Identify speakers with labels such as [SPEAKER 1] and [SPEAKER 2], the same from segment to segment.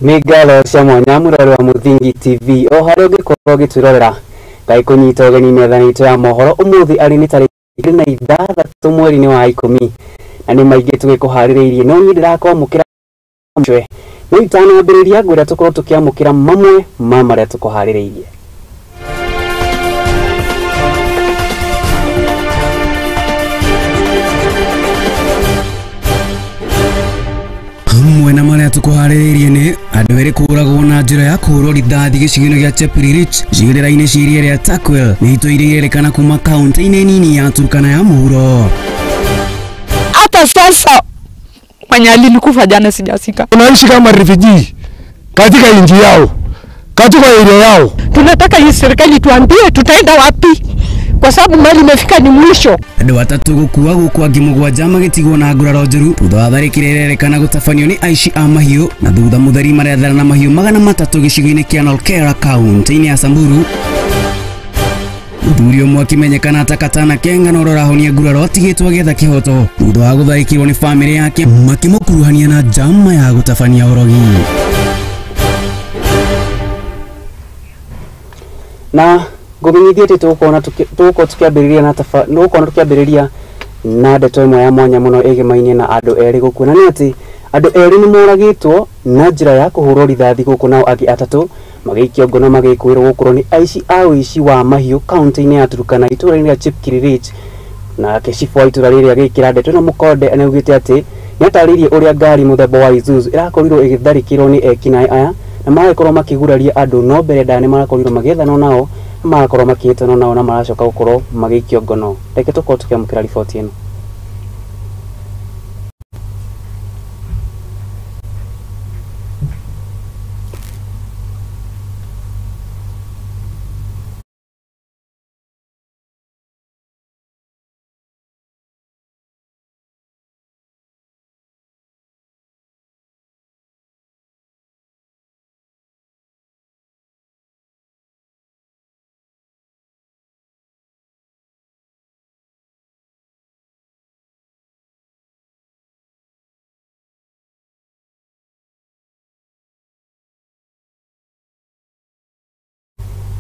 [SPEAKER 1] Nĩ ngatho cia mwanya mũrori wa Mũthingi TV o harĩa ũngĩkorwo ũgĩtwĩrorera. Ngai kũnyita ũgeni metha-inĩ itũ ya mohoro ũmũthĩ arĩ nĩ tarĩki 26 mweri-inĩ wa 10 na nĩ maingĩ tũgĩkũharĩrĩirie no niĩ ndĩrakwamũkĩra cwe no itanambĩrĩria ngwĩra tũkorwo tũkĩamũkĩra mamwe ma marĩa tũkũharĩrĩirie.
[SPEAKER 2] Hamwe na marĩa tũkũharĩrĩirie nĩ andũ erĩ kũũragwo na njĩra ya kũhũrwo rithathi gĩcigo-inĩ gĩa Chepririch icigĩrĩra-inĩ cia iria rĩa Turkwel nĩ itũ iria irerĩkana kuma kaunti-inĩ nini ya Turkana ya mũhuro.
[SPEAKER 3] Hata sasa mwenye alinikufa jana sijasika.
[SPEAKER 4] Tunaishi kama refugee katika nchi yao, katika area yao.
[SPEAKER 3] Tunataka hii serikali tuambie tutaenda wapi, kwa sababu mali imefika ni mwisho.
[SPEAKER 2] Andũ atatũ gũkua gũkũ angĩ mũgwanja magĩtigwo na nguraro njũru thutha wa tharĩkĩra ĩrerĩkana gũtabanio nĩ aici a mahiũ na thutha mũtheri marethana na mahiũ 300 gĩcigo-inĩ kĩa Nolkera kaunti-inĩ ya Samburu. Mũthuri ũmwe akĩmenyekana ta Katana Kenga na ũrĩa ũrahonia nguraro atigĩtwo agĩetha kĩhoto thutha wa gũtharĩkĩrwo nĩ bamĩrĩ yake makĩmũkuruhania na njama ya gũtabania ũrogi.
[SPEAKER 1] Na ngũmenyithie atĩ tũgũkorwo tũkĩambĩrĩria na tũgũkorwo tũkĩambĩrĩria na ndeto ĩmwe ya mwanya mũno ĩgĩmainie na andũ erĩ gũkũ, na nĩ atĩ andũ erĩ nĩ moragĩtwo na njĩra ya kũhũrwo rithathi gũkũ nao angĩ atatũ magĩikio ngono magĩkũĩrwo gũkorwo nĩ aici a ũici wa mahiũ kaunti-inĩ ya Turkana itũũra-inĩ rĩa Chepkirich. Nake cibũ wa itũũra rĩrĩ agĩkĩra ndeto ĩno mũkonde nĩaugĩte atĩ nĩatarĩirie ũrĩa ngari mũthemba wa Isuzu ĩrakorirwo ĩgĩtharĩkĩrwo nĩ ekinaĩ aya na magakorwo makĩguraria andũ, no mbere ndaya nĩ marakorirwo magĩethanwo nao magakorwo makĩhĩtanwo nao na maracoka gũkorwo magĩikio ngono. Reke tũkorwo tũkĩamũkĩra riboti ĩno.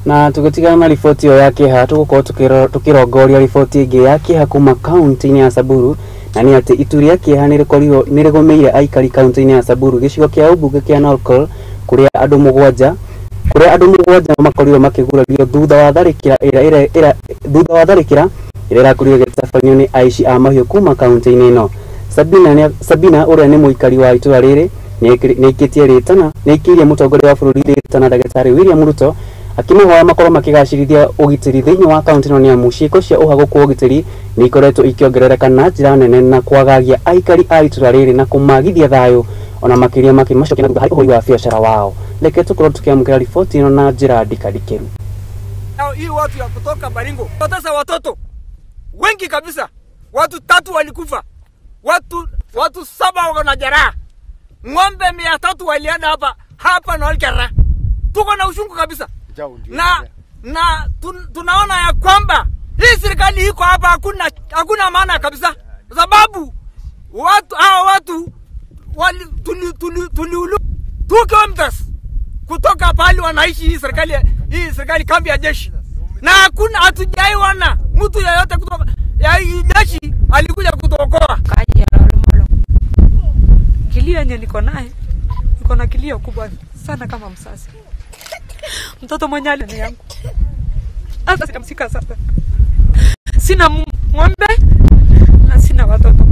[SPEAKER 1] Na tũgĩtigana na riboti ĩyo ya kĩeha tũgũkorwo tũkĩrongoria riboti ĩngĩ ya kĩeha kuma kaunti-inĩ ya Samburu, na nĩ atĩ itu rĩa kĩeha nĩrĩkorirwo nĩrĩgũmĩire aikari kaunti-inĩ ya Samburu gĩcigo kĩa ũmbunge kĩa Nolkol kũrĩa andũ mũgwanja makorirwo makĩgurario thutha wa tharĩkĩra ĩrĩa ĩrakorirwo ĩgĩtabanio nĩ aici a mahiũ kuma kaunti-inĩ ĩno. Sabina ũrĩa nĩ mũikari wa itũũra rĩrĩ nĩaikĩtie mũtongoria wa bũrũri rĩtana ndagĩtarĩ William Ruto akĩmũhoya makorwo makĩgacĩrithia ũgitĩri thĩinĩ wa kaunti ĩno nĩ amu ciĩko cia ũhagũku wa ũgitĩri nĩ ikoretwo ikĩongerereka na njĩra nene na kwagagia aikari a itũũra rĩrĩ na kũmagithia thayũ ona makĩria makĩmacokia na thutha harĩ ũhũri wa biacara wao. Reke tũkorwo tũkĩamũkĩra riboti ĩno na njĩra ndikandikĩru.
[SPEAKER 5] Hii watu ya kutoka Baringo sasa watoto wengi kabisa, watu 3 walikufa, watu 7 wako na jeraha, ng'ombe 300 walienda hapa Nolkera. Tuko na ushungu kabisa na tunaona ya kwamba hii serikali iko hapa hakuna maana kabisa, sababu watu hao watu tuliulu 2 kilometers kutoka pale wanaishi hii serikali kambi ya jeshi, na hakuna hatujaiona mtu yeyote kutoka ya hii jeshi alikuja kutuokoa.
[SPEAKER 6] Kilio yenye niko naye, niko na kilio kubwa sana kama msasi. Mtoto mwenye ali yangu hata sitamsika sasa. Sina ng'ombe na sina watoto,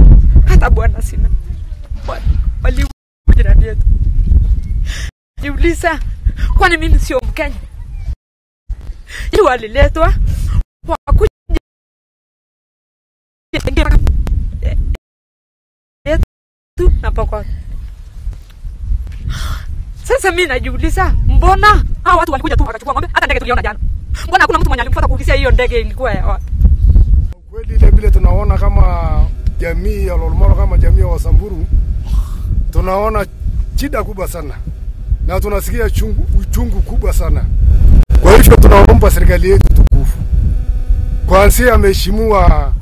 [SPEAKER 6] hata bwana sina. Wali jirani yetu niuliza, kwani mimi sio Mkenya? Ili waliletwa wakuja yetu na Pokot. Sasa mimi najiuliza, mbona hao watu walikuja tu wakachukua ng'ombe? Hata ndege tuliona jana, mbona hakuna mtu mwenye alimfuata kuulizia hiyo ndege ilikuwa ya wapi?
[SPEAKER 4] Kweli ile vile tunaona kama jamii ya Lolmoro, kama jamii ya Wasamburu, tunaona shida kubwa sana na tunasikia uchungu kubwa sana. Kwa hivyo tunaomba serikali yetu tukufu, kuanzia Mheshimiwa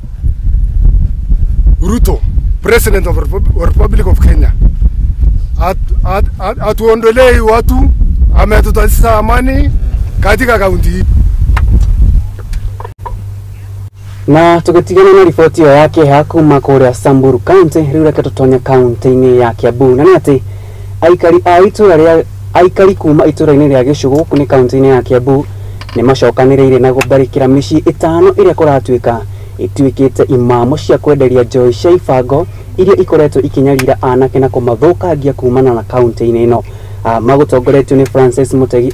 [SPEAKER 4] Ruto, President of Republic of Kenya, Atuondolee watu, ametutatiza amani katika kaunti hii.
[SPEAKER 1] Na tugitigana na riboti ĩyo ya kĩeha kuma kũrĩa Samburu County, rĩu reke tũtonye kaunti-inĩ ya Kiambu, na nĩ atĩ aikari a itũra rĩa aikari kuma itũra-inĩ rĩa Gĩcũgũ gũkũ nĩ kaunti-inĩ ya Kiambu nĩ macokanĩrĩire na gũtharĩkĩra mĩciĩ ĩtano ĩrĩa kũratuĩka ĩtuĩkĩte imamo cia kwenderia njohi cia ibango iria ikoretwo ikinyarira anake na kũmathũkangia kumana na kaunti-inĩ ĩno. Magũtongoretio nĩ Francis Mutegi,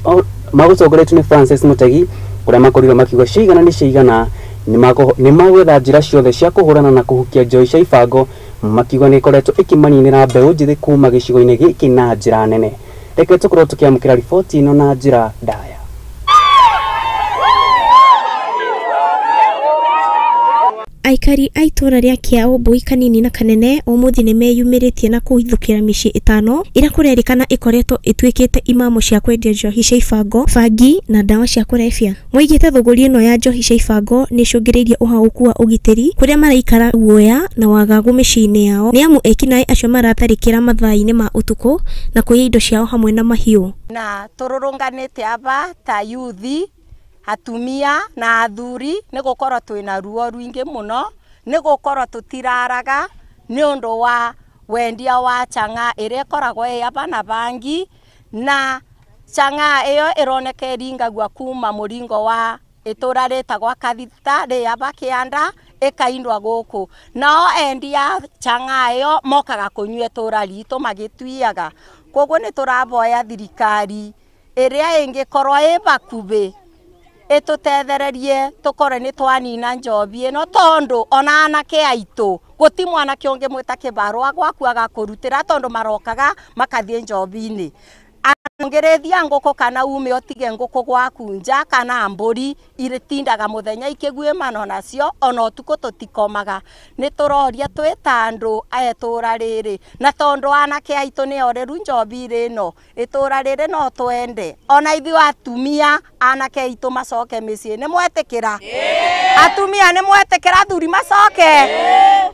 [SPEAKER 1] magũtongoretio nĩ Francis Mutegi kũrĩa makorirwo makiuga cigana nĩ cigana nĩ magwetha njĩra ciothe cia kũhũrana na kũhukia njohi cia ibango, makiuga nĩ ikoretwo ĩkĩmaninĩra mbeũ njĩthĩ kuma gĩcigo-inĩ gĩkĩ na njĩra nene. Reke tũkorwo tũkĩamũkĩra riboti ĩno na njĩra ndaya.
[SPEAKER 7] Aikari a itũra rĩa Kĩaũmbui kanini na kanene ũmũthĩ nĩ meyumĩrĩtie na kũhithũkĩra mĩciĩ ĩtano ĩrĩa kũrerĩkana ĩkoretwo ĩtuĩkĩte imamo cia kwendia njohi cia ibango, bangi na ndawa cia kũrebia. Moigĩte thũgũri ĩno ya njohi cia ibango nĩ ĩcũngĩrĩirie ũhaũku wa ũgitĩri kũrĩa maraikara guoya na wagagu mĩciĩ-inĩ yao, nĩ amu ekinaĩ acio maratharĩkĩra mathaa-inĩ ma ũtukũ na kũiya indo ciao hamwe na mahiũ.
[SPEAKER 8] Na tũrũrũnganĩte aba ta yuthi, atumia na athuri nĩ gũkorwo twĩna ruo rwingĩ mũno, nĩ gũkorwo tũtiraraga nĩ ũndũ wa wendia wa chang'aa ĩrĩa ĩkoragwo ĩ aba na bangi, na chang'aa ĩyo ĩroneka ĩringagua kuma mũringo wa itũra rĩtagwa Kathita rĩ aba kĩanda ĩkaindwa gũkũ. Nao endia chang'aa ĩyo mokaga kũnyua itũra ritũ magĩtuiaga. Koguo nĩ tũraboya thirikari ĩrĩa ĩngĩkorwo ĩ bakubĩ ĩtũtethererie tũkorwe nĩ twanina njobi ĩno, tondũ ona anake aitũ gũti mwanake ũngĩmwĩta kĩbarũa gwaku agakũrutĩra, tondũ marokaga makathiĩ njobi-inĩ. Ũngĩrĩithia ngũkũ kana ume ũtige ngũkũ gwaku nja kana mbũri irĩtindaga mũthenya ikĩguĩmana nacio, ona ũtukũ tũtikomaga. Nĩ tũroria twĩ ta andũ a itũra rĩrĩ, na tondũ anake aitũ nĩo rĩu njobi ĩno, itũra rĩrĩ no twende ona ithuĩ atumia anake aitũ macoke mĩciĩ. Nĩ mwetĩkĩra? Atumia nĩ mwetĩkĩra athuri macoke?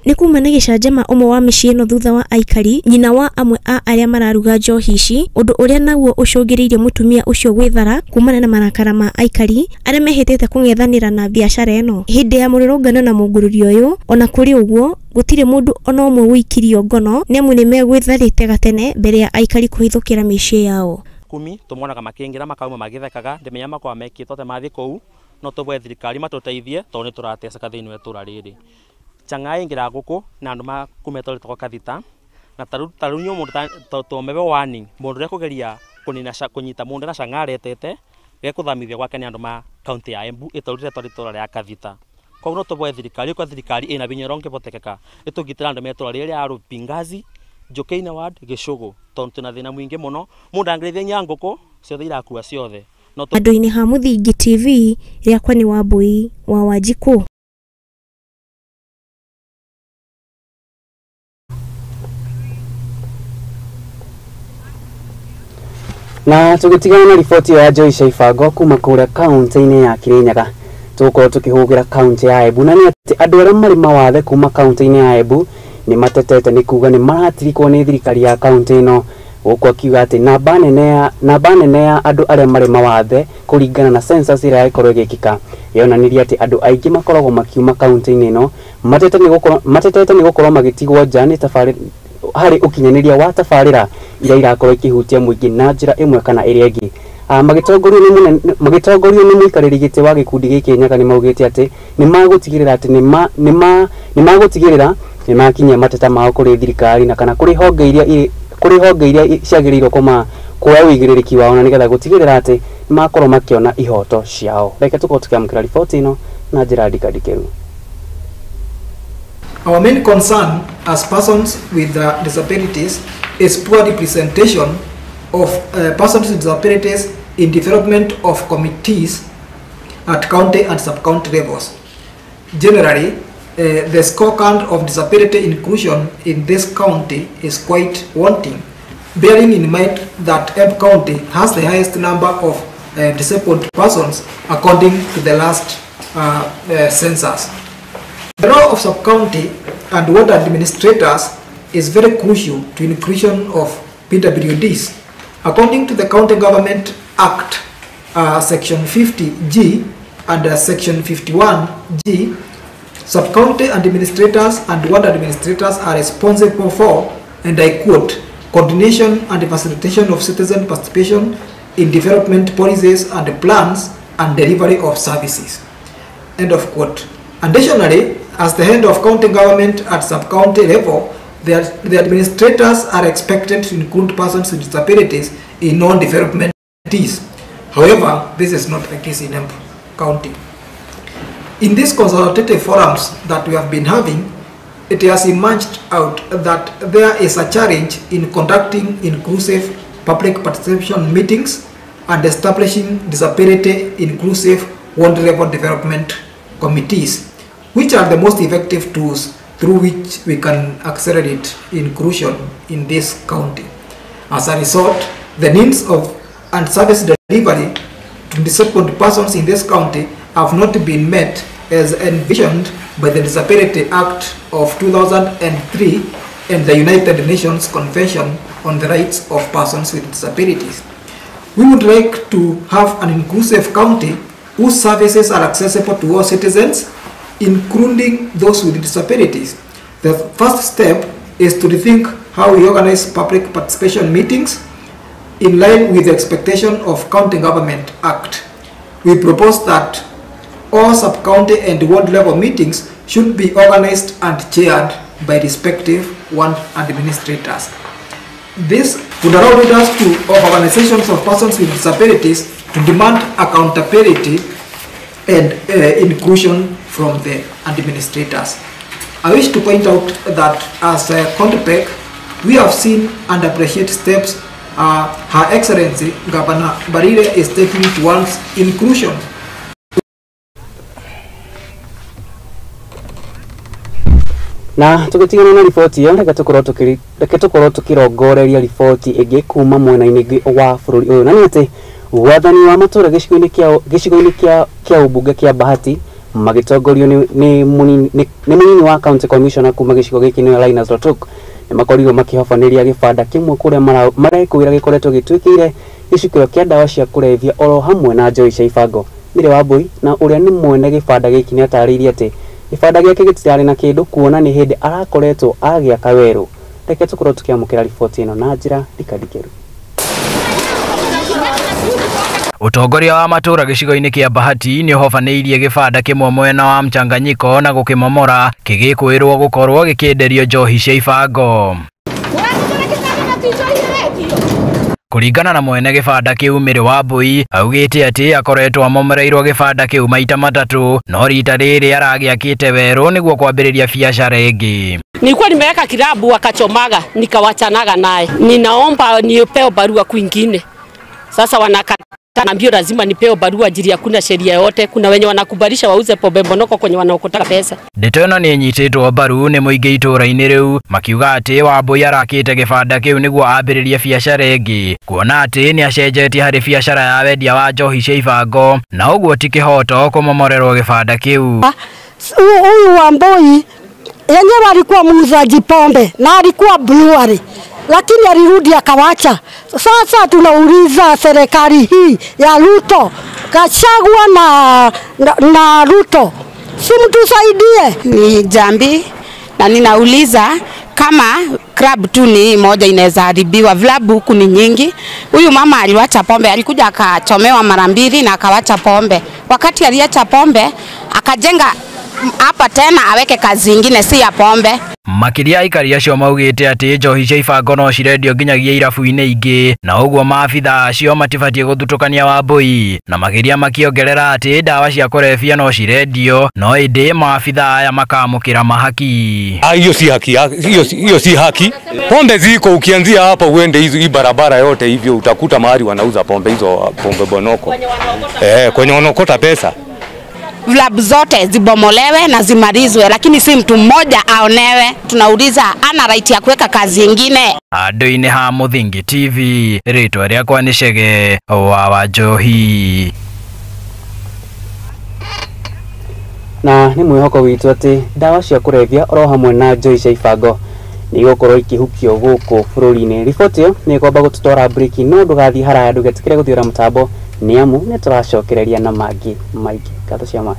[SPEAKER 7] Nĩ kuma na gĩcanjama ũmwe wa mĩciĩ ĩno thutha wa aikari nyina wa amwe a arĩa mararuga njohi ici, ũndũ ũrĩa naguo ũcũngĩrĩirie mũtumia ũcio gwĩthara kumana na marakara ma aikari arĩa mehĩtĩte kũng'ethanĩra na biacara ĩno. Hĩndĩ ya mũrũrũngano na mũngũrũrio ũyũ, ona kũrĩ ũguo gũtirĩ mũndũ ona ũmwe wũikirio ngono nĩ amu nĩmegwĩtharĩte gatene mbere ya aikari kũhithũkĩra mĩciĩ yao.
[SPEAKER 9] Kumi tũmonaga makĩingĩra makauma magĩthekaga, ndĩmenya makoragwo mekĩtwo atĩ mathiĩ kũu no tũboe thirikari matũteithie tondũ nĩ tũrateceka thĩinĩ wa itũra rĩrĩ. Chang'aa ĩingĩraga gũkũ na andũ kuma itũra rĩtagwo Kathita, na tarĩu nĩ mũndũ tũmebe warning mũndũ ũrĩa kũgeria kũnina kũnyita mũndũ na chang'aa aretete gekũthamithio gwake nĩ andũ ma kaunti ya Embu itũra rĩretwo itũra rĩa Kathita. Koguo no tũboe thirikari kwa thirikari ĩna binya ĩrĩa ĩngĩhotekeka ĩtũgitĩra andũ me itũra rĩrĩ rĩa Rupingazi, Njũkĩ-inĩ ward, Gĩcũgũ, tondũ twĩna thĩna mũingĩ mũno. Mũndũ angĩrĩithia nginya ngũkũ ciothe irakua ciothe.
[SPEAKER 7] Andũ-inĩ ha Mũthingi TV, rĩakwa nĩ Wambui wa Wanjikũ.
[SPEAKER 1] Na tũgĩtigana na riboti ya Joy cia ibango kuma kũrĩa kaunti-inĩ ya Kirinyaga, tũgũkorwo tũkĩhũgĩra kaunti ya Embu, na nĩ atĩ andũ arĩa marĩ mawathe kuma kaunti-inĩ ya Embu nĩ matetete nĩ kuga nĩ maratirikwo nĩ thirikari ya kaunti ĩno, gũkũ akiuga atĩ namba nene ya andũ arĩa marĩ mawathe kũringana na census ĩrĩa ĩkorwo ĩgĩkĩka yonanirie atĩ andũ aingĩ makoragwo makiuma kaunti-inĩ ĩno matetete nĩ gũkorwo magĩtigwo nja nĩ tabarĩra harĩ ũkinyanĩria wa tabarĩra iria irakorwo ikĩhutia mũingĩ na njĩra ĩmwe kana ĩrĩa ĩngĩ. Magĩtongorio nĩ mũikarĩri gĩtĩ wa gĩkundi gĩkĩ Nyaga nĩ maugĩte atĩ nĩ magũtigĩrĩra atĩ nĩ magũtigĩrĩra nĩ makinyia mateta mao kũrĩ thirikari na kana kũrĩ honge iria ciagĩrĩirwo kuoya ũigĩrĩrĩki wao na nĩgetha gũtigĩrĩra atĩ nĩ makorwo makĩona ihoto ciao. Reke tũkorwo tũkĩamũkĩra riboti ĩno na njĩra ndikandikĩru.
[SPEAKER 10] Our main concern as persons with disabilities is poor representation of persons with disabilities in development of committees at county and sub-county levels. Generally, the scorecard of disability inclusion in this county is quite wanting, bearing in mind that Embu County has the highest number of disabled persons according to the last census. The role of sub-county and ward administrators is very crucial to inclusion of PWDs. According to the County Government Act, Section 50G and Section 51G, sub-county administrators and ward administrators are responsible for, and I quote, coordination and facilitation of citizen participation in development policies and plans and delivery of services. End of quote. Additionally, as the head of county government at sub-county level, the administrators are expected to include persons with disabilities in non-development committees. However, this is not the case in Embu County. In these consultative forums that we have been having, it has emerged out that there is a challenge in conducting inclusive public participation meetings and establishing disability inclusive ward level development committees, which are the most effective tools through which we can accelerate inclusion in this county. As a result, the needs of and service delivery to disabled persons in this county have not been met as envisioned by the Disability Act of 2003 and the United Nations Convention on the Rights of Persons with Disabilities. We would like to have an inclusive county whose services are accessible to all citizens, including those with disabilities. The first step is to rethink how we organize public participation meetings in line with the expectation of County Government Act. We propose that all sub-county and ward level meetings should be organized and chaired by respective ward administrators. This would allow leaders of organizations of persons with disabilities to demand accountability and inclusion from the administrators. I wish to point out that as a CONDPEC, we have seen and appreciate steps Her Excellency Governor Mbarire is taking towards inclusion.
[SPEAKER 1] Na tugitigana na riboti iyo reke tukorwo tukirongoreria riboti ĩngĩ kuma mwena-inĩ wa bũrũri ũyũ, na nĩ atĩ wathani wa matũra gĩcigo-inĩ kĩa ũmbunge kĩa Bahati magĩtongorio nĩ mũnini wa county commissioner kuma gĩcigo gĩkĩ nĩwe Linus Lotok nĩ makorirwo makĩhobanĩria gĩbanda kĩmwe kũrĩa marekũĩra gĩkoretwo gĩtuĩkĩire gĩcukĩro kĩa ndawa cia kũrebia oro hamwe na njohi cia ibango. Mary Wambui na ũrĩa nĩ mwene gĩbanda gĩkĩ nĩ atarĩirie atĩ gĩbanda gĩake gĩtirarĩ na kĩndũ kuona nĩ hĩndĩ arakoretwo agĩaka werũ. Reke tũkorwo tũkĩamũkĩra riboti ĩno na njĩra ndikandikĩru.
[SPEAKER 11] Utongoria wa matura gĩcigo-inĩ kĩa Bahati nĩ ũhobanĩirie gĩbanda kĩmwe mwena wa mchanganyiko na gũkĩmomora kĩgĩkwĩrwo gũkorwo gĩkĩenderio njohi cia ibango. Kũringana na mwene gĩbanda kĩu Mary Wambui augĩte atĩ akoretwo amomoreirwo gĩbanda kĩu maita matatũ no rita rĩrĩ aragĩakĩte werũ nĩguo kwambĩrĩria biacara ĩngĩ.
[SPEAKER 12] Nilikuwa nimeweka kilabu akachomaga nikawachanaga naye. Ninaomba nipewe barua kwingine. Sasa wanakata na mbio lazima nipewe barua ajili hakuna sheria yote. Kuna wenye wanakubalisha wauze pombe mbonoko kwenye wanaokotaka pesa.
[SPEAKER 11] Ndeto ĩno nĩ ĩnyitĩtwo mbaru nĩ mũingĩ itũũra-inĩ rĩu makiuga atĩ Wambui arakĩte gĩbanda kĩu nĩguo ambĩrĩrie biacara ĩngĩ kuona atĩ nĩ acenjetie harĩ biacara ya wendia wa njohi cia ibango na ũguo ti kĩhoto kũmomorerwo gĩbanda kĩu.
[SPEAKER 13] Huyu Wambui yenyewe alikuwa muuzaji pombe na alikuwa brewery, lakini alirudi akawacha. Sasa tunauliza serikali hii ya Ruto, Gachagua na Ruto, si mtusaidie.
[SPEAKER 14] Ni jambi na ninauliza kama club tu ni moja inaweza haribiwa, vilabu huku ni nyingi. Huyu mama aliwacha pombe, alikuja akachomewa mara mbili na akawacha pombe. Wakati aliacha pombe akajenga hapa tena aweke kazi ingine si ya pombe.
[SPEAKER 11] Makĩria aikari acio maugĩte atĩ njohi cia ibango no cirendio nginyagia irabu-inĩ ingĩ na ũguo maabitha acio matibatiĩ gũthutũkania Wambui, na makĩria makĩongerera atĩ ndawa cia kũrebia no cirendio no ĩndĩ maabitha aya makamũkĩra mahaki.
[SPEAKER 15] Hiyo si haki, hiyo si haki. Pombe ziko, ukianzia hapa uende hizo hii barabara yote hivyo utakuta mahali wanauza pombe hizo, pombe bonoko. Kwenye wanaokota pesa.
[SPEAKER 14] Vilabu zote zibomolewe na zimalizwe, lakini si mtu mmoja aonewe. Tunauliza ana right ya kuweka kazi nyingine.
[SPEAKER 11] Andũ-inĩ ha Mũthingi TV, rĩtwa rĩakwa nĩ Chege wa Wanjohi.
[SPEAKER 1] Na nĩ mwĩhoko witũ atĩ ndawa cia kũrebia oro hamwe na njohi cia ibango nĩ igũkorwo ikĩhukio gũkũ bũrũri-inĩ. Riboti ĩyo nĩ ĩkwamba gũtũtwara breki, no ndũgathiĩ haraya, ndũgetĩkĩre gũthiũra mũtambo nĩ amu nĩ tũracokereria na mangĩ maingĩ. Ngatho cia maĩ.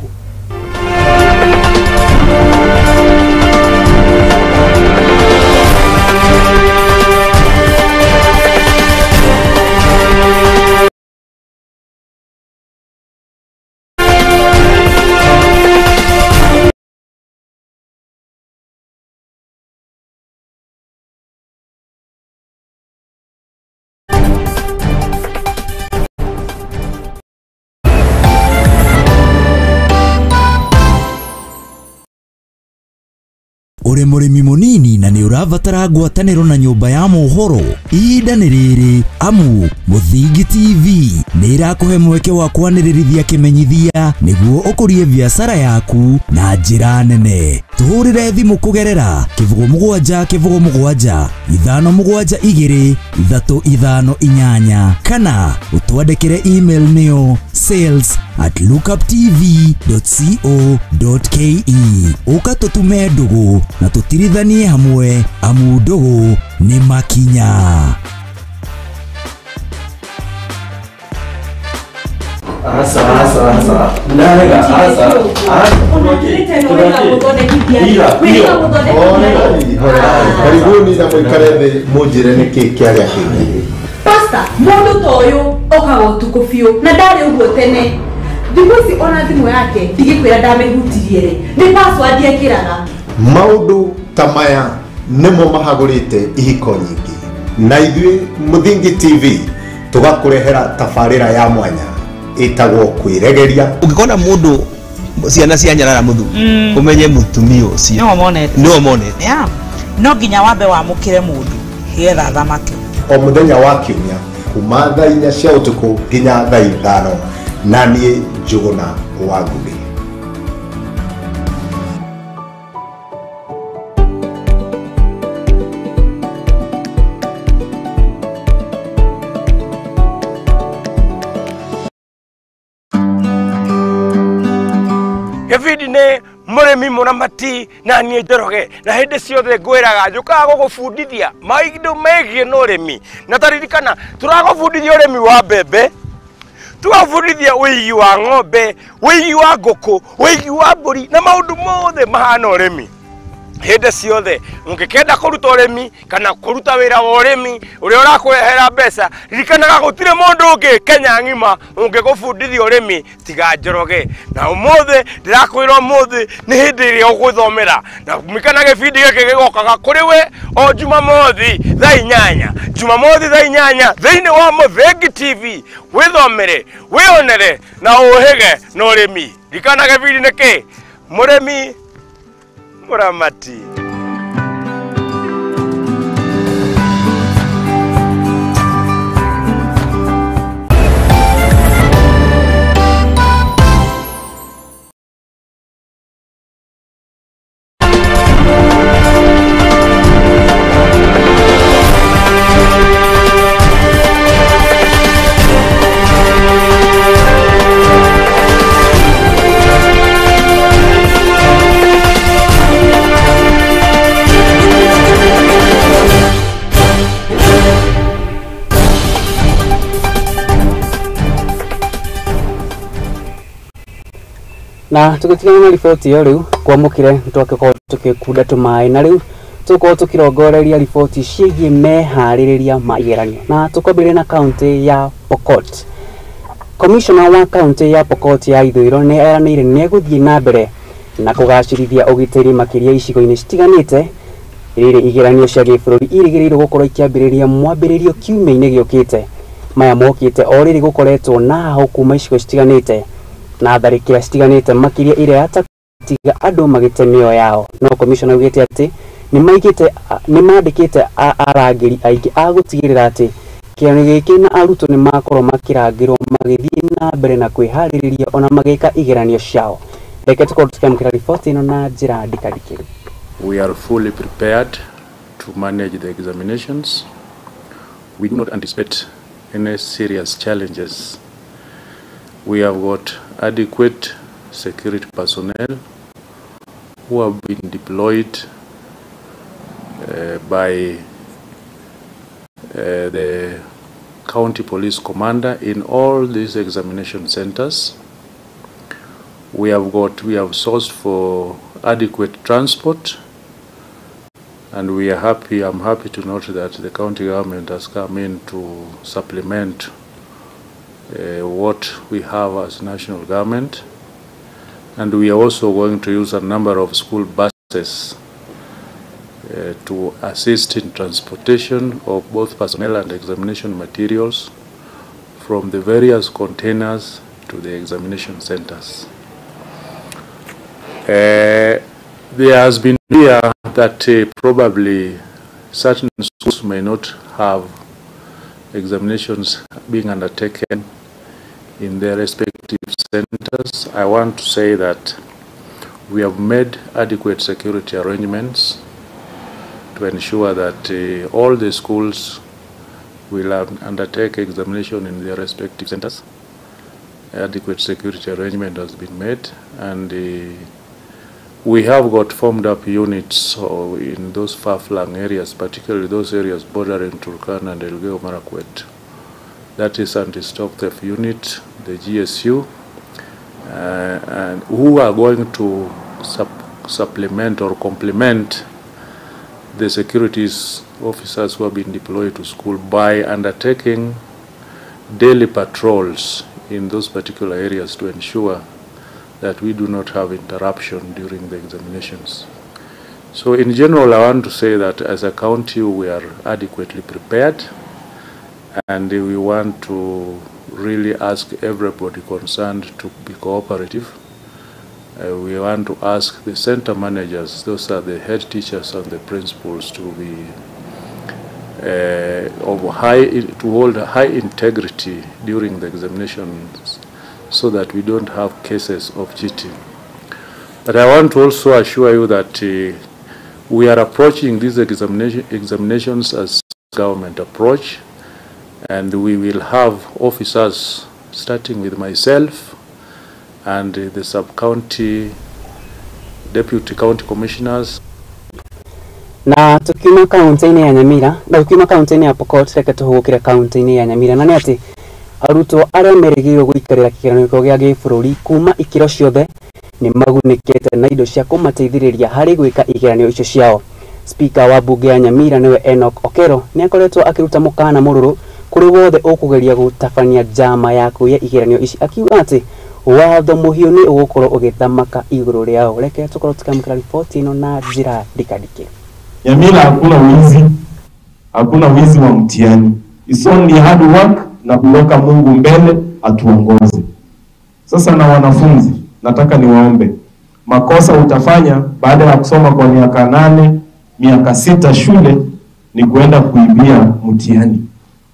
[SPEAKER 16] Uri mũrĩmi mũnini na nĩ ũrabatara ngwatanĩro na nyũmba ya mohoro, ihinda nĩ rĩrĩ amu Mũthingi TV nĩ ĩrakũhe mweke wa kwanĩrĩrithia kĩmenyithia nĩguo ũkũrie biacara yaku na njĩra nene. Tũhũrĩre thimũ kũgerera 07 07 5 7 2 3 5 8 kana ũtwandĩkĩre email nĩyo sales@lookuptv.co.ke. Ũka tũtume ndũgũ na tũtirithanie hamwe amu ndũgũ nĩ makinya.
[SPEAKER 17] Asa asa asa. Ndarega asa.
[SPEAKER 18] Karibuni na mũikare thĩ mũnjĩre nĩkĩ kĩarĩa kĩngĩ.
[SPEAKER 19] Pastor, mũndũ ta ũyũ okaga ũtukũ biũ na ndarĩ ũguo tene. Thikũ ici ona thimũ yake ndigĩkwĩra ndamĩhutirie rĩ, nĩ password ekĩraga.
[SPEAKER 18] Maũndũ ta maya nĩmo mahagũrĩte ihiko nyingĩ, na ithuĩ Mũthingi TV tũgakũrehera tabarĩra ya mwanya ĩtagwo kwĩregeria.
[SPEAKER 20] Ũngĩkona mũndũ ciana cia nyarara mũthuri ũmenye mũtumia ũcio nĩwe monete.
[SPEAKER 21] No nginya wambe wamũkĩre mũndũ getha thamake.
[SPEAKER 18] O mũthenya wa kiumia kuma thaa 4 cia ũtukũ nginya thaa 5, na niĩ Njũgũna wa Ngũgĩ.
[SPEAKER 5] Gĩbindi nĩ mũrĩmi mũramati na niĩ Njoroge, na hĩndĩ ciothe ngwĩraga njũkaga gũgũbundithia maũndũ megiĩ na ũrĩmi, na taririkana tũragũbundithia ũrĩmi wa mbembe, tũgabundithia ũigi wa ng'ombe, ũigi wa ngũkũ, ũigi wa mbũri na maũndũ mothe mahana ũrĩmi. Hĩndĩ ciothe ũngĩkenda kũruta ũrĩmi kana kũruta wĩra wa ũrĩmi ũrĩa ũrakũrehera mbeca, ririkanaga gũtirĩ mũndũ ũngĩ Kenya ng'ima ũngĩgũbundithia ũrĩmi tiga Njoroge. Na ũmũthĩ ndĩrakwĩra ũmũthĩ nĩ hĩndĩ ĩrĩa ũgũthomera, na ririkana gĩbindi gĩkĩ gĩgokaga kũrĩ we o Jumamothi thaa 8, Jumamothi thaa 8 thĩinĩ wa Mũthingi TV. Wĩthomere, wĩonere na ũhĩge na ũrĩmi. Ririkana gĩbindi nĩ kĩ? Mũrĩmi mũramati.
[SPEAKER 1] Na tũgĩtigana na riboti ĩyo rĩu kwamũkire twakĩkorwo tũgĩkunda tũmaĩ, na rĩu tũkorwo tũkĩrongoreria riboti ciĩgiĩ meharĩrĩria ma igeranio, na tũkwambĩrĩria na kaũntĩ ya Pokot. Commissioner wa kaũntĩ ya Pokot ya ithũĩro nĩ eranĩire nĩ egũthiĩ na mbere na kũgacĩrithia ũgitĩri makĩria icigo-inĩ citiganĩte. Rĩrĩ igeranio cia gĩbũrũri irĩgĩrĩirwo gũkorwo ikĩambĩrĩria mwambĩrĩrio kiumia-inĩ gĩũkĩte. Maya mokĩte o rĩrĩ gũkoretwo na hahũ kuma icigo citiganĩte na tharĩkĩra citiganĩte makĩria ĩrĩa yatatiga andũ magĩte mĩoyo yao. No commissioner augĩte atĩ nĩmandĩkĩte arangĩri aingĩ a gũtigĩrĩra atĩ kĩgeranio gĩkĩ na arutwo nĩmakorwo makĩrangĩrwo magĩthiĩ na mbere na kwĩharĩrĩria ona magĩka igeranio ciao. Reke tũkorwo tũkĩamũkĩra riboti ĩno na njĩra ndikandikĩru.
[SPEAKER 22] We are fully prepared to manage the examinations. We do not anticipate any serious challenges. We have got adequate security personnel who have been deployed by the county police commander in all these examination centers. We have sourced for adequate transport, and we are happy. I'm happy to note that the county government has come in to supplement what we have as national government, and we are also going to use a number of school buses to assist in transportation of both personnel and examination materials from the various containers to the examination centers. There has been fear that probably certain schools may not have examinations being undertaken in their respective centers. I want to say that we have made adequate security arrangements to ensure that all the schools will undertake examination in their respective centers. Adequate security arrangement has been made, and we have got formed up units in those far-flung areas, particularly those areas bordering Turkana and Elgeyo Marakwet. That is anti-stock theft unit, the GSU, and who are going to supplement or complement the securities officers who have been deployed to school by undertaking daily patrols in those particular areas to ensure that we do not have interruption during the examinations. So in general, I want to say that as a county, we are adequately prepared, and we want to really ask everybody concerned to be cooperative. We want to ask the center managers, those are the head teachers and the principals, to be to hold high integrity during the examinations, so that we don't have cases of cheating. But I want to also assure you that we are approaching these examinations as government approach, and we will have officers, starting with myself and the sub-county deputy county commissioners.
[SPEAKER 1] Na tukiuma kaunti-inĩ ya Nyamira na tukiuma kaunti-inĩ ya Pokot, reke tũhũgũkĩre kaunti-inĩ ya Nyamira, na nĩ atĩ arutwo arĩa merĩgĩrĩirwo gũikarĩra kĩgeranio gĩa gĩbũrũri kuma ikĩro ciothe nĩ magunĩkĩte na indo cia kũmateithĩrĩria harĩ gwĩka igeranio icio ciao. Speaker wa bunge ya Nyamira nĩwe Enoch Okero nĩ akoretwo akĩruta mũkana mũrũrũ kũrĩ wothe ũkũgeria gũtabania njama ya kũiya igeranio ici, akiuga atĩ watho mũhiũ nĩ ũgũkorwo ũgĩthamaka igũrũ rĩao. Reke tũkorwo tũkĩamũkĩra riboti ĩno na njĩra ndikandike.
[SPEAKER 2] Nyamira hakuna wizi, hakuna wizi wa mtihani. It's only hard work na kuweka Mungu mbele atuongoze. Sasa na wanafunzi, nataka niwaombe. Makosa utafanya baada ya kusoma kwa miaka 8, miaka 6 shule ni kuenda kuibia mtihani.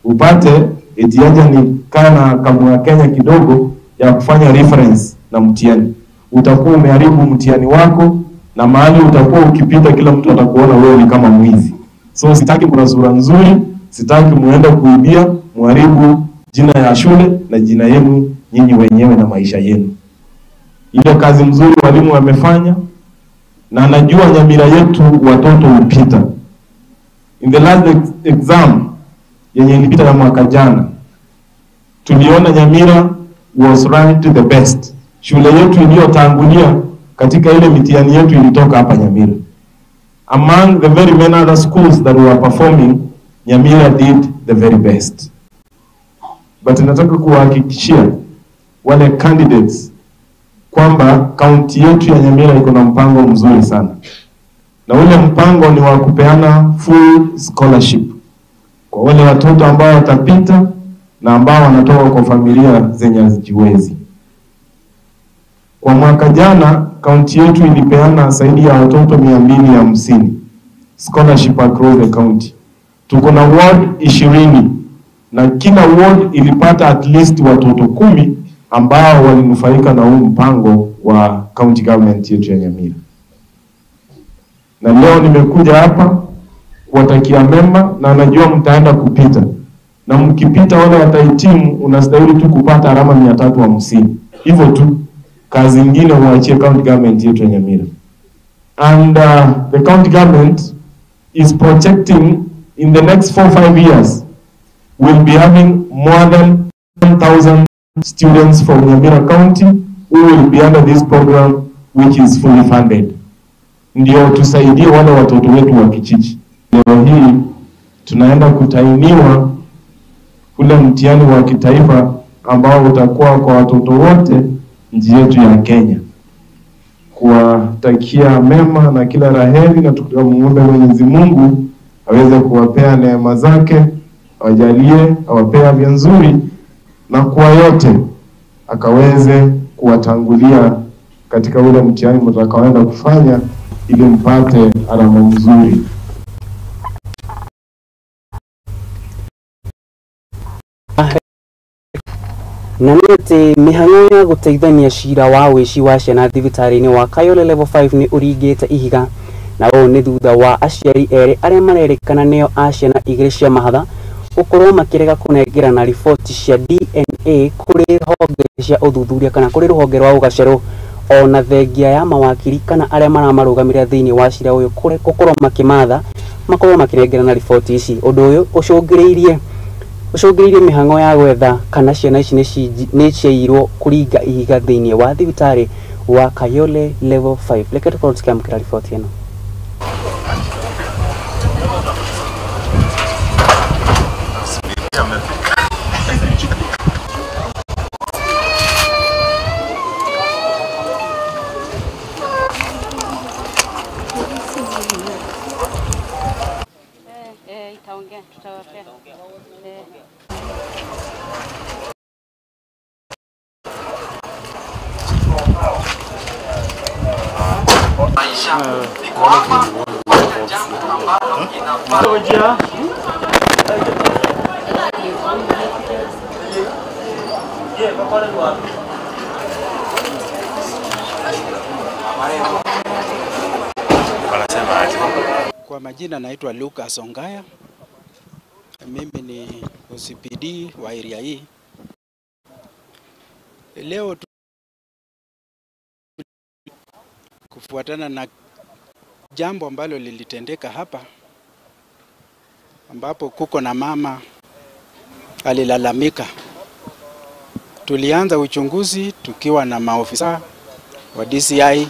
[SPEAKER 2] Upate etiaja ni kana kamwa Kenya kidogo ya kufanya reference na mtihani. Utakuwa umeharibu mtihani wako, na mahali utakuwa ukipita kila mtu atakuona wewe ni kama mwizi. So sitaki kuna sura nzuri, sitaki muende kuibia, muharibu jina ya shule na jina yenu nyinyi wenyewe na maisha yenu. Ile kazi mzuri walimu wamefanya, na najua Nyamira yetu watoto hupita. In the last exam yenye ilipita ya mwaka jana, tuliona Nyamira was ranked the best. Shule yetu iliyotangulia katika ile mitihani yetu ilitoka hapa Nyamira. Among the very many other schools that were performing, Nyamira did the very best. But nataka kuhakikishia wale candidates kwamba kaunti yetu ya Nyamira iko na mpango mzuri sana. Na ule mpango ni wa kupeana full scholarship kwa wale watoto ambao watapita na ambao wanatoka kwa familia zenye hazijiwezi. Kwa mwaka jana kaunti yetu ilipeana zaidi ya watoto 250 scholarship across the county. Tuko na ward 20 na kila ward ilipata at least watoto 10 ambao walinufaika na huu mpango wa county government yetu ya Nyamira. Na leo nimekuja hapa kuwatakia mema, na najua mtaenda kupita. Na mkipita wale watahitimu, unastahili tu kupata alama 350. Hivyo tu, kazi nyingine huachie county government yetu ya Nyamira. And the county government is projecting in the next 4-5 years, we'll be having more than 10,000 students from Nyamira County who will be under this program, which is fully funded. Ndio tusaidie wale watoto wetu wa kijiji. Leo hii tunaenda kutainiwa ule mtihani wa kitaifa ambao utakuwa kwa watoto wote nchi yetu ya Kenya. Kuwatakia mema na kila laheri, na tukamwombe Mwenyezi Mungu aweze kuwapea neema zake, awajalie, awapee afya nzuri, na kwa yote akaweze kuwatangulia katika ule mtihani mtakaoenda kufanya ili mpate alama nzuri.
[SPEAKER 1] Na nĩ atĩ mĩhang'o ya gũteithania cira wa wĩici wa ciana thibitarĩ-inĩ wa Kayole Level 5 nĩ ũringĩte ihiga, na ũũ nĩ thutha wa aciari erĩ arĩa marerĩkana nĩo a ciana igĩrĩ cia mahatha gũkorwo makĩrega kũnengerana riboti cia DNA kũrĩ honge cia ũthuthuria kana kũrĩ rũhonge rwa ũgacerũ, ona thengia ya mawakiri kana arĩa maramarũgamĩrĩra thĩinĩ wa cira ũyũ gũkorwo makĩmatha makorwo makĩnengerana riboti ici. Ũndũ ũyũ ũcũngĩrĩirie mĩhang'o ya gwetha kana ciana ici nĩ ciairwo kũringa ihiga thĩinĩ wa thibitarĩ wa Kayole Level 5. Reke tũkorwo tũkĩamũkĩra riboti ĩno.
[SPEAKER 3] Kwa majina naitwa Lucas Ongaya. Mimi ni OCPD wa area hii. Leo kufuatana na jambo ambalo lilitendeka hapa, ambapo kuko na mama alilalamika. Tulianza uchunguzi tukiwa na maofisa wa DCI.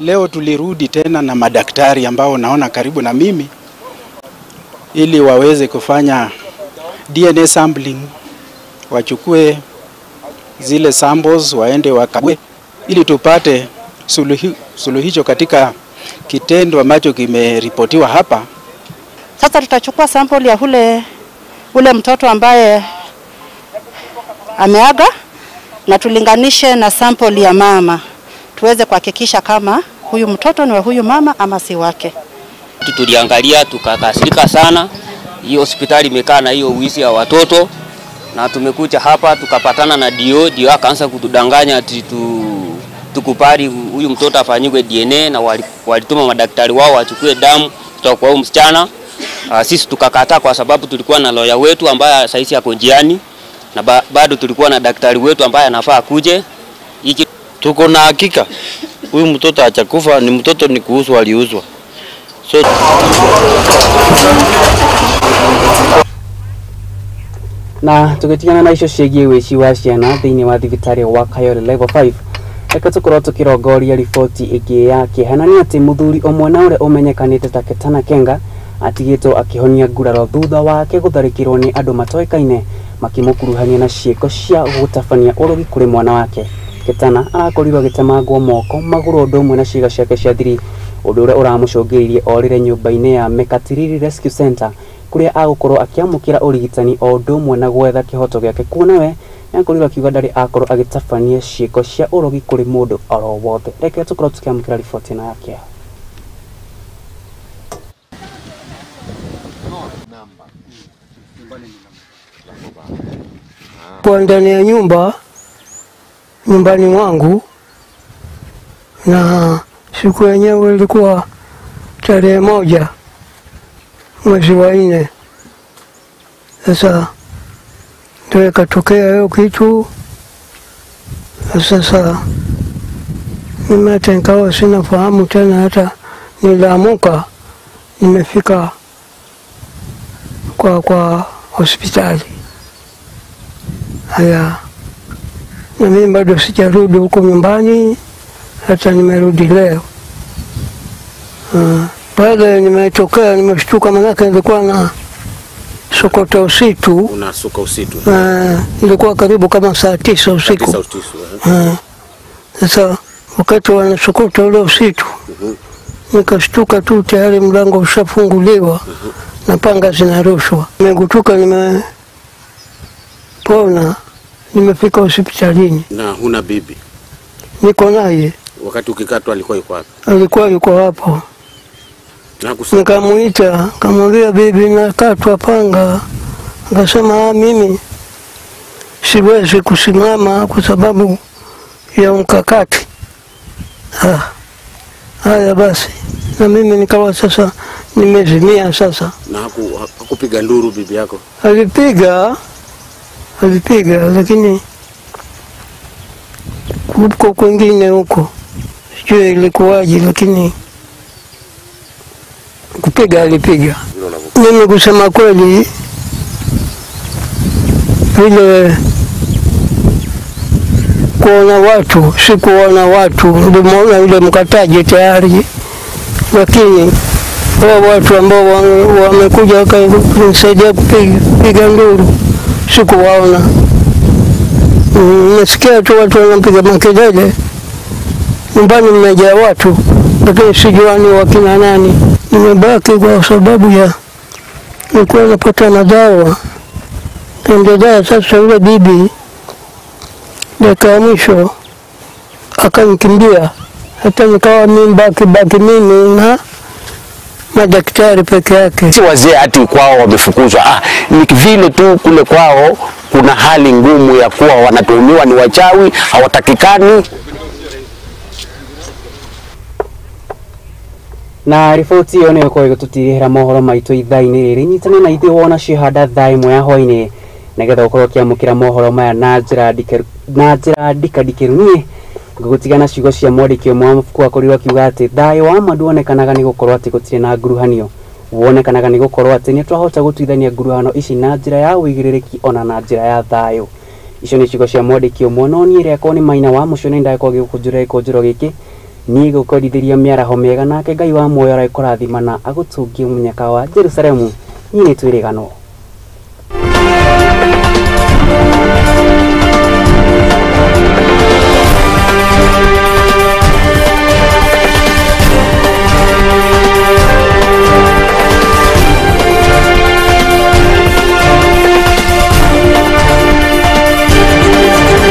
[SPEAKER 3] Leo tulirudi tena na madaktari ambao naona karibu na mimi, ili waweze kufanya DNA sampling, wachukue zile samples waende wakague, ili tupate suluhisho katika kitendo ambacho kimeripotiwa hapa.
[SPEAKER 6] Sasa tutachukua sample ya ule mtoto ambaye ameaga na tulinganishe na sample ya mama, tuweze kuhakikisha kama huyu mtoto ni wa huyu mama ama si wake.
[SPEAKER 23] Tuliangalia tukakasirika sana, hiyo hospitali imekaa na hiyo wizi ya watoto, na tumekuja hapa tukapatana na DO akaanza kutudanganya ati tukupari huyu mtoto afanyiwe DNA, na walituma madaktari wao wachukue damu kutoka kwa huyu msichana. Sisi tukakataa kwa sababu tulikuwa na lawyer wetu ambaye saizi yako njiani, na bado tulikuwa na daktari wetu ambaye anafaa kuje.
[SPEAKER 24] Tuko na hakika huyu mtoto hajakufa, ni mtoto ni kuhusu aliuzwa. So
[SPEAKER 1] na tugitigana na icio ciĩgiĩ wĩici wa ciana thĩinĩ wa thibitarĩ wa Kayole Level 5, reke tũkorwo tũkĩrongoria riboti ĩngĩ ya kĩeha, na nĩ atĩ mũthuri ũmwe na ũrĩa ũmenyekanĩte ta Ketana Kenga atigĩtwo akĩhonia nguraro thutha wake gũtharĩkĩrwo nĩ andũ matoĩkaine makĩmũkuruhania na ciĩko cia gũtabania ũrogi kũrĩ mwana wake. Ketana arakorirwo agĩtemangwo moko, magũrũ ũndũ ũmwe na ciĩga ciake cia thiri, ũndũ ũrĩa ũramũcũngĩrĩirie orĩre nyũmba-inĩ ya Mekatilili Rescue Center kũrĩa agũkorwo akĩamũkĩra ũrigitani o ũndũ ũmwe na gwetha kĩhoto gĩake, kuona we nĩakorirwo akiuga ndarĩ akorwo agĩtabania ciĩko cia ũrogi kũrĩ mũndũ oro wothe. Reke tũkorwo tũkĩamũkĩra riboti ĩno ya kĩeha.
[SPEAKER 25] Kwa ndani ya nyumba, nyumbani mwangu, na siku yenyewe ilikuwa tarehe 1 mwezi wa 4. Sasa ndio ikatokea hiyo kitu. Sasa mimi hata nikawa sina fahamu tena, hata niliamuka Nimefika kwa hospitali. Haya, na mimi bado sijarudi huko nyumbani, hata nimerudi leo. Pale nimetokea nimeshtuka, manake nilikuwa na sokota usitu.
[SPEAKER 4] Unasuka usitu?
[SPEAKER 25] Ilikuwa karibu kama saa 9 usiku. Sasa wakati wanasokota ule usitu, nikashtuka tu tayari mlango ushafunguliwa na panga zinarushwa. Nimegutuka, nimepona, nimefika hospitalini.
[SPEAKER 4] Na huna bibi?
[SPEAKER 25] Niko naye.
[SPEAKER 4] Wakati ukikatwa alikuwa yuko wapi?
[SPEAKER 25] Alikuwa yuko hapo. Nikamuita, nikamwambia bibi nakatwa panga. Akasema mimi siwezi kusimama kwa sababu ya mkakati. Haya basi, na mimi nikawa sasa nimezimia sasa.
[SPEAKER 4] Na hakupiga nduru bibi yako?
[SPEAKER 25] Alipiga, lakini huko kwingine huko sijui ilikuwaje, lakini kupiga alipiga. Mimi kusema kweli, vile kuona watu, sikuona watu, nimeona yule mkataji tayari, lakini wao watu ambao wamekuja kunisaidia kupiga nduru sikuwaona. Nasikia tu watu wanapiga makelele, nyumbani mmejaa watu, lakini sijuani wakina nani. Nimebaki kwa sababu ya nilikuwa napata madawa. Endelea sasa, yule bibi dakika ya mwisho akanikimbia, hata nikawa mimi baki mimi na madaktari peke yake.
[SPEAKER 4] Si wazee ati kwao wamefukuzwa, ni vile tu kule kwao kuna hali ngumu ya kuwa wanatuhumiwa ni wachawi, hawatakikani.
[SPEAKER 1] Na riboti ĩyo nĩyo ĩkoragwo ĩgĩtũtirihĩra mohoro maitũ ithaa-inĩ rĩrĩ. Nyitana na ithuĩ wona cihanda thaa 1 ya hwaĩ-inĩ nĩgetha ũkorwo ũkĩamũkĩra mohoro maya na njĩra ndikandikĩru. Niĩ ngũgũtigana ciugo cia mwandĩki ũmwe wa mabuku akorirwo akiuga atĩ thayũ wa ma nduonekanaga nĩ gũkorwo atĩ gũtirĩ na nguruhanio, wonekanaga nĩ gũkorwo atĩ nĩ twahota gũtuithania nguruhano ici na njĩra ya ũigĩrĩrĩki ona na njĩra ya thayũ. Icio nĩ ciugo cia mwandĩki ũmwe, no niĩ rĩakwa nĩ Maina wa Mũcio, nĩ ndagĩkorwo ngĩgũkũnjũra gĩkũnjũro gĩkĩ. Niĩ ngũkwendithĩria mĩaraho mĩega, nake Ngai wa muoyo aragĩkũrathima na agũtũngie mũnyaka wa Jerusalemu. Niĩ nĩ twĩrĩganwo.